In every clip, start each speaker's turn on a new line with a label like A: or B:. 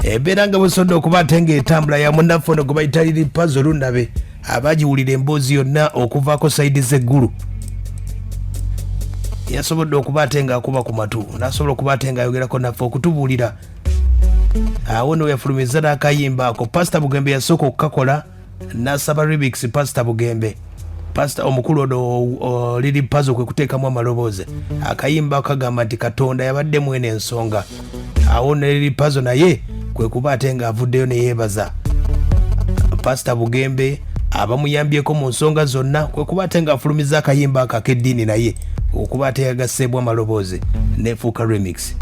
A: Embeera nga bwesodde okuba ate ng'etambula ya munnaffe ono gwe bayita Lili Pazo Lunabe, abagiwulira emboozi yonna okuvaako sayidi z'eggulu, yasobodde okuba ate ng'akuba ku matu n'asobola okuba ate ng'ayogerako naffe okutubuulira. Awo no yafulumizza n'akayimba ako Pasita Bugembe yasooka okukakola n'asaba remix. Pasita Bugembe, pasita omukulu ono Lili Pazo, kwe kuteekamu amaloboozi. Akayimba kagamba nti Katonda yabadde mwene ensonga. Awo ne Lili Pazo naye kwe kuba ate ng'avuddeyo ne yeebaza Pasita Bugembe abamuyambyeko mu nsonga zonna, kwe kuba ate ng'afulumiza akayimba ako ak'eddiini, naye okuba ate yagasseebwa amaloboozi nefuuka remix.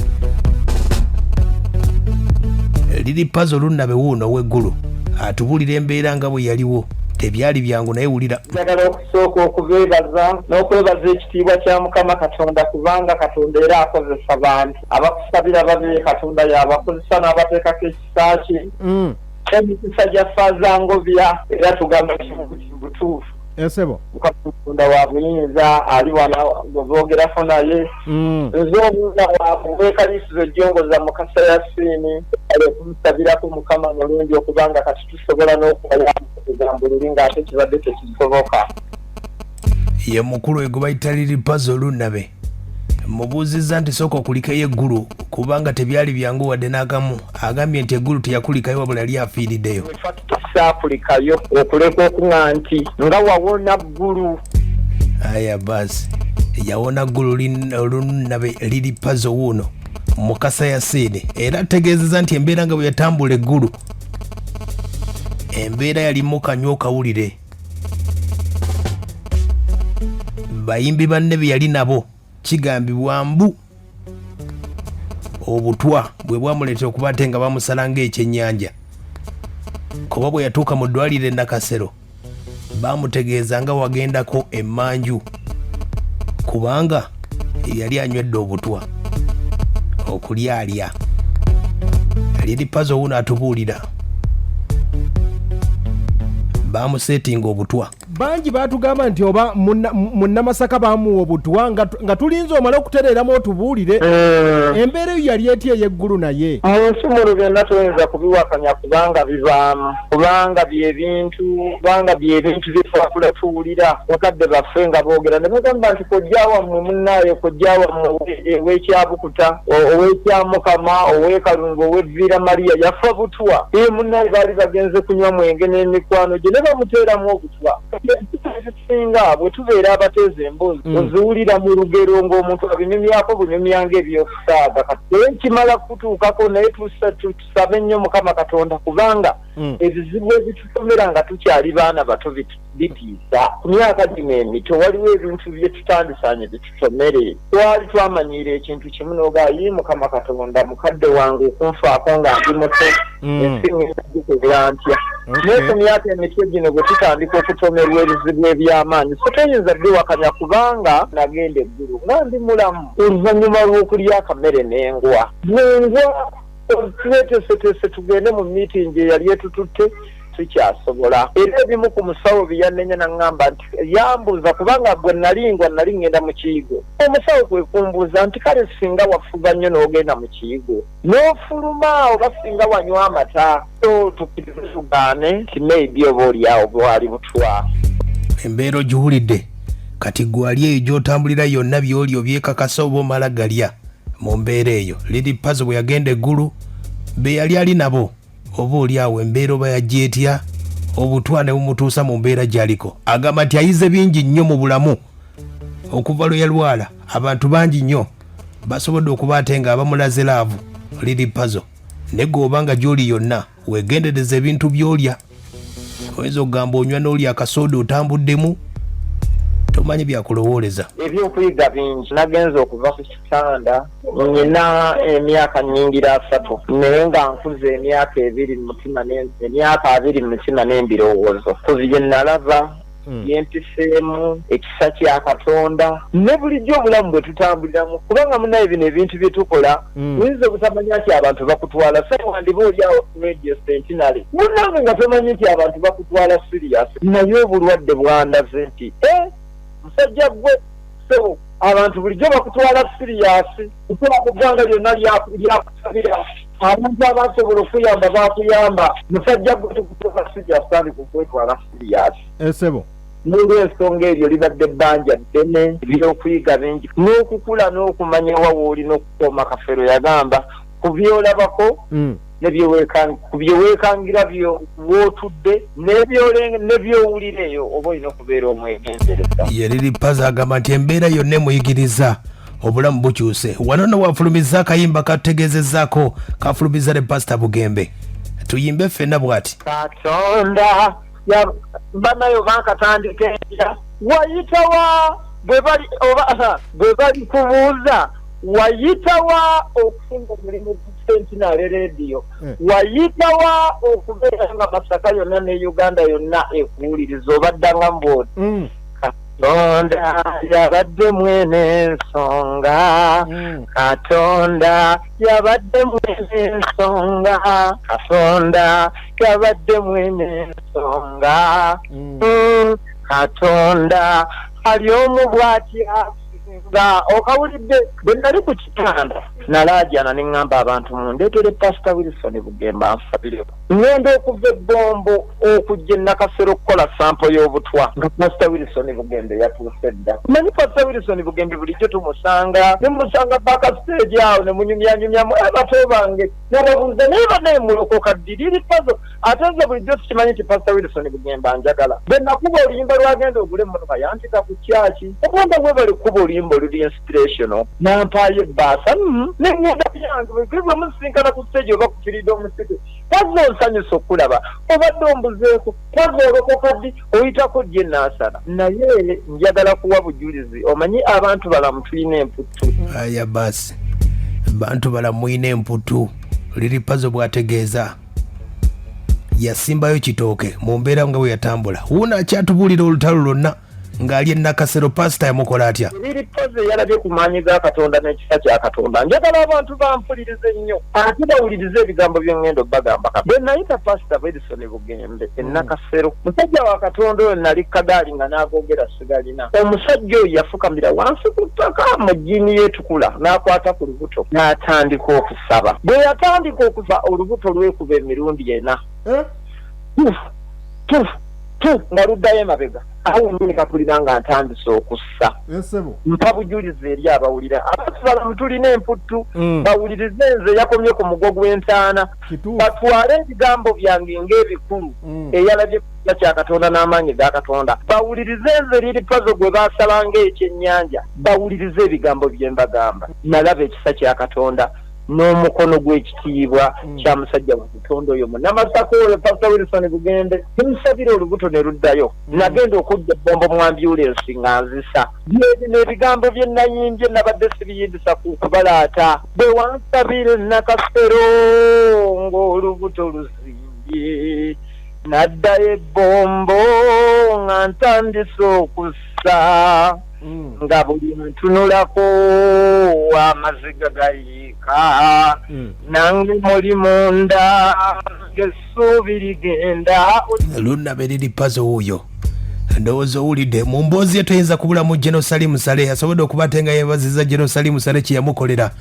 A: Lili Pazo Lunabe wuuno ow'eggulu atubuulira embeera nga bwe yaliwo. Tebyali byangu, naye wulira.
B: Njagala okusooka okubeebaza n'okwebaza ekitiibwa kya Mukama Katonda, kubanga Katonda era akozesa bantu. Abakusabira babe Katonda y'abakozesa n'abateekako ekisa kye. Emikisa gya Faaza Ngobya era tugamba kimu nti butuufu.
C: Esebo.
B: Mukama Katonda wa buyinza ali wano gwe boogerako naye. Nze omwana waabwe ow'ekaliisizo Jjongoza Mukasa Yasiini, ale okumusabirako. Mukama mulungi okubanga kati tusobola n'okuwayaamu ebigambo luli ng'ate kibadde tekisoboka.
A: Ye mukulu oyo gwe bayita Lili Pazo Lunabe. Mubuuzizza nti sooka okulikeyo eggulu kubanga tebyali byangu wadde n'akamu. Agambye nti eggulu teyakulikayo wabula yali afiiriddeyo.
B: Saakulikayo okuleka okuŋa nti nga wawona ggulu.
A: Aya baasi, yawona ggulu Lunabe Lili Pazo wuuno Mukasa Yasiini era ategeezeza nti embeera nga bwe yatambula eggulu, embeera yalimu kanywa okawulire. Bayimbi banne be yali nabo kigambibwa mbu obutwa bwe bwamuleetera okuba ate nga bamusala ng'ekyennyanja, kuba bwe yatuuka mu ddwaliro e Nakasero bamutegeeza nga wagendako emmanju kubanga yali anywedde obutwa okulyalya. Lili Pazo wuno atubuulira bamuseetinga obutwa.
C: Bangi batugamba nti oba munnamasaka bamuwa obutwa nga tulinze omale okutereeramu otubuulire embeera eyo yali etya ey'eggulu naye.
B: Mu nsi muno byonna toyinza kubiwakanya kubanga bibaamu, kubanga byebintu kubanga byebintu bye twakula tuwulira bakadde baffe nga boogera ne bagamba nti kojja wammwe munnaaye, kojja wammwe ow'Ekyabukuta, ow'Ekyamukama, ow'Ekalungu, ow'Evviira Maria yafa butwa. Ee munnaye, baali bagenze kunywa mwenge n'emikwano gye ne bamuteeramu obutwa. Ekisinga bwe tubeera abateeza emboozi oziwulira mu lugero ng'omuntu abinyumyako bunyumya ng'ebyokusaaga. Kati naye kimala kutuukako, naye tusabe nnyo Mukama Katonda kubanga ebizibu ebitutomera nga tukyali baana bato bitiisa. Ku myaka gino emito waliwo ebintu bye tutandisaanye bitutomere. Twali twamanyiira ekintu kimu n'ogaa, yii Mukama Katonda, mukadde wange okunfaako nga ndi muto, ensi ngenda gikolera ntya? Naye ku myaka emito gino bwe tutandika okutomerwa ebizibu eby'amaanyi, so toyinza biwakanya kubanga nagenda eggulu nga ndi mulamu oluvannyuma lw'okulya akamere n'engwa. Bwengwa tweteeseteese tugende mu miitingi eyali etututte, tukyasobola. Era ebimu ku musawo bye yannenya n'aŋŋamba nti yambuuza kubanga bwe nali ngwa nali ŋŋenda mu kiyigo. Omusawo kwe kumbuuza nti kale singa wafuba nnyo n'ogenda mu kiyigo n'ofuluma oba singa wanywa amata. So tukkirize tugaane nti maybe oba oli awo bwali butwa.
A: Embeera ogiwulidde kati gwe ali eyo gy'otambulira yonna by'oli obyekakasa oba omala galya mu mbeera eyo. Lili Pazo bwe yagenda eggulu be yali ali nabo oba oli awo embeera oba yajja etya obutwa ne bumutuusa mu mbeera gy'aliko. Agamba nti ayize bingi nnyo mu bulamu okuva lwe yalwala. Abantu bangi nnyo basobodde okuba ate nga abamulaze laavu Lili Pazo. Ne gwe oba nga gy'oli yonna weegendereza ebintu by'olya. Oyinza okugamba onywa n'olya akasooda otambuddemu, tomanyi byakulowooleza.
B: Ebyokuyiga bingi. Nagenze okuva ku kitanda nyina emyaka nnyingira 30, naye nga nkuze emyaka 20 mu mutima, emyaka 20 mu mutima n'embirowoozo ku bye nalaba, byempiseemu, ekisa kya Katonda ne bulijjo obulamu bwe tutambuliramu, kubanga munaye bino ebintu bye tukola oyinza obutamanya nti abantu bakutwala. Se wandiba oli awo ku Radio Centenary munnange nga tomanyi nti abantu bakutwala serious, naye obulwadde bwandaze nti musajja gwe so abantu bulijjo bakutwala serious. Kukola ku ggwanga lyonna lyakusabira. Abantu abasobola okuyamba bakuyamba. Musajja gwe tukutuka sijasitandika okwetwala siriyasi.
C: Esebo.
B: N'olwensonga eryo libadde bbanja ddene, ebyokuyiga bingi n'okukula n'okumanya wa w'olina okukoma. Kafeero yagamba ku by'olabako ku bye weekangira byo w'otudde ne by'owulira eyo oba olina okubeera omwegendereza.
A: Ye Lili Pazo agamba nti embeera yonna emuyigiriza, obulamu bukyuse. Wano no wafulumizza akayimba katutegeezezzaako kafulumizza ne Pasita Bugembe, tuyimbe ffenna bw'ati.
B: Katonda banayo bankatandika entya, wayitawa bwe bali oba bwe bali kubuuza wayitawa okufuna omulimu ku Centenary Radio, wayitawa okubeera nga Masaka yonna ne Uganda yonna ekuwuliriza, obaddanga mbwoti. Katonda yabadde mwene ensonga, Katonda yabadde mwene ensonga, Katonda yabadde mwene ensonga. Katonda ali omu bw'ati asinga. Okawulidde? Bwe nali ku kitanda nalaajana ne ŋŋamba abantu, mundeetere Pasita Wilson Bugembe ansabireko. Ŋŋenda okuva ebbombo okujja e Nakasero okukola sample y'obutwa nga Pasita Wilson Bugembe yatuuse dda. Manyi Pasita Wilson Bugembe bulijjo tumusanga ne musanga backstage awo ne munyumyanyumyamu, bato bange nababuuza naye banaye mulokoka ddi? Lili Pazo ate nze bulijjo sikimanyi nti Pasita Wilson Bugembe anjagala. Bwe nakuba oluyimba lwagenda ogule emmotoka yantika ku kyaki ogenda webale kukuba oluyimba oluli inspirational nampaayo ebbaasa ne ŋŋenda byange. Bwe musisinkana ku stage oba ku Freedom City, Pazo nsanyusa okulaba obadde ombuzeeko. Pazo olokoka ddi? Oyitako ddi enaasana? Naye njagala kuwa bujulizi, omanyi abantu balamu tulina emputtu.
A: Aya basi, bantu balamu mulina emputtu. Lili Pazo bw'ategeeza yasimbayo kitooke mu mbeera nga bwe yatambula. Wuuno akyatubuulira olutalo lwonna ng'ali e Nakasero, pasita yamukola atya?
B: Lili Pazo yalabye ku maanyi ga Katonda n'ekisa kya Katonda. Njagala abantu bampulirize nnyo ate bawulirize ebigambo bye ŋŋenda obbagamba. Bwe nayita Pasita Wilson Bugembe e Nakasero, musajja wa Katonda oyo nali kagaali nga n'agoogera sigalina. Omusajja oyo yafukamira wansi ku ttaka mu jjiini y'etukula n'akwata ku lubuto n'atandika okusaba. Bwe yatandika okusaba olubuto lwekuba emirundi ena. Tuf, tuf, tuf nga luddayo emabega. Awo wennyini kapulira nga ntandise okussa. Mpa bujulizi eri abawulira. Abantu balamu tulina emputtu, bawulirize nze yakomye ku mugo gw'entaana. Batwale ebigambo byange ng'ebikulu, eyalabye ku kya Katonda n'amaanyi ga Katonda. Bawulirize nze Lili Pazo gwe baasala ng'ekyennyanja. Bawulirize ebigambo bye mbagamba. Nalaba ekisa kya Katonda n'omukono gw'ekitiibwa kya musajja wa Katonda oyo Munnamasaka oyo Pastor Wilson Bugembe. Tumusabira olubuto ne luddayo. Nagenda okudda ebbombo mu ambyulensi nga nzisa. Bye bino ebigambo bye nayimbye nabadde sibiyimbisa ku kubalaata. Bwe wansabira e Nakasero ng'olubuto luzimbye, naddayo ebbombo nga ntandise okussa, nga buli ntunulako amaziga gayiika, nange muli munda ng'essuubi ligenda.
A: Lunnabe Lili Pazo wuuyo, ndowooza owulidde mu mboozi ye toyinza kubulamu General Salim Saleh. Asobodde okuba ate nga yeebaziza General Salim Saleh kye yamukolera.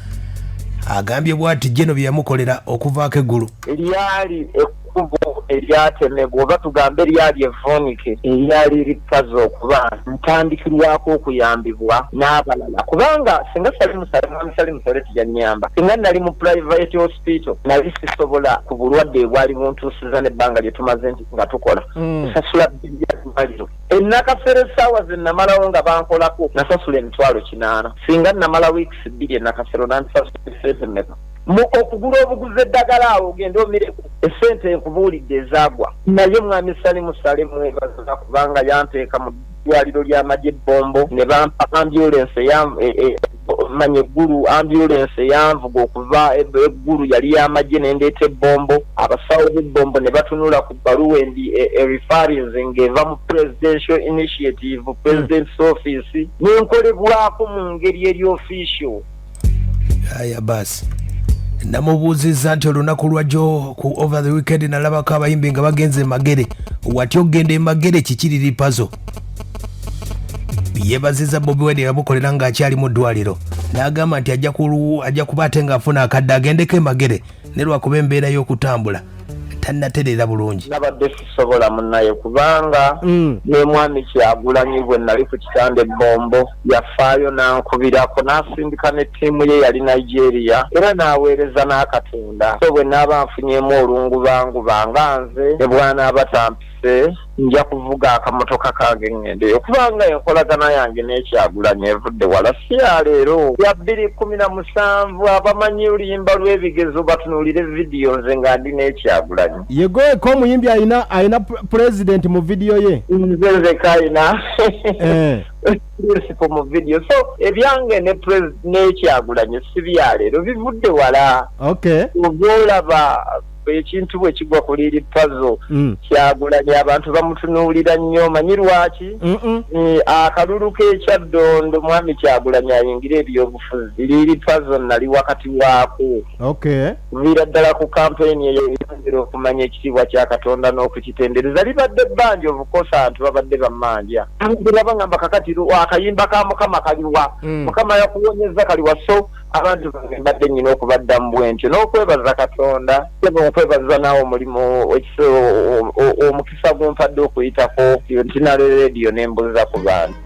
A: Agambye bw'ati General bye yamukolera okuvaako eggulu.
B: Lyali ekkubo eryatemebwa oba tugambe lyali evvuunike eryali lipaza okuba ntandikirwako okuyambibwa n'abalala, kubanga singa Salim Saleh, Mwami Salim Saleh teyannyamba, singa nali mu private hospital nali sisobola ku bulwadde obwali buntuusiza n'ebbanga lye tumaze nti nga tukola kusasula bbiiri ya ddwaliro. E Nakasero essaawa ze namalawo nga bankolako nasasula 800,000. Singa namala weeks 2 e Nakasero nandisasudde ssente mmeka? Mu okugula obuguzi eddagala awo ogende omireko essente nkubuulidde ezaagwa. Naye Mwami Salim Saleh mwebaza kubanga yanteeka mu ddwaliro ly'amagye e Bombo ne bampa ambyulensi manya eggulu, ambyulensi eyanvuga okuva eggulu yali y'amagye n'endeeta e Bombo. Abasawo b'e Bombo ne batunula ku bbaluwa endi e referrals ng'eva mu Presidential Initiative, President's Office, ne nkolebwako mu ngeri eri official.
A: Aya basi, namubuuzizza nti olunaku lwajjo ku over the weekend nalabako abayimbi nga bagenze e Magere, watya okugenda e Magere? Kiki Lili Pazo yeebazizza Bobi Wine yamukolera ng'akyali mu ddwaliro, n'agamba nti ajja kuba ate ng'afuna akadde agendeko e Magere. Ne lwakuba embeera y'okutambula tannatereera bulungi.
B: Nabadde sisobola munnaye kubanga ne Mwami Kyagulanyi bwe nali ku kitanda e Bombo yafaayo n'ankubirako n'asindika ne ttiimu ye yali Nigeria era n'aweereza n'akatunda. So bwe naaba nfunyeemu olungubanguba nga nze ne bw'anaaba tampise nja kuvuga akamotoka kange ŋŋendeyo kubanga enkolagana yange ne Kyagulanyi evudde wala si ya leero, ya 2017. Abamanyi oluyimba lw'ebigezo batunuulire vidiyo nze nga ndi ne Kyagulanyi.
C: Ye gweka omuyimbi alina pulezidenti mu vidiyo ye?
B: Nze nzeka alina principal mu vidiyo. So ebyange ne Kyagulanyi si bya leero, bivudde wala. Oba olaba ekintu bwe kigwa ku Lil Pazo, Kyagulanyi abantu bamutunuulira nnyo. Omanyi lwaki? Akalulu k'ekyaddondo Mwami Kyagulanyi ayingira ebyobufuzi, Lil Pazo nali wakati waako. Kuviira ddala ku kampeyini eyo eyongera okumanya ekitiibwa kya Katonda n'okukitendereza. Libadde ebbanja, of course abantu babadde bammanja. Baba ngamba kakati akayimba ka Mukama kaliwa? Mukama yakuwonyeza kaliwa? So abantu bange mbadde nyina okubaddamu bwe ntyo n'okwebaza Katonda. Sebo, nkwebaza naawe omulimu, omukisa gumpadde okuyitako ntinale rediyo nembuuza ku bantu.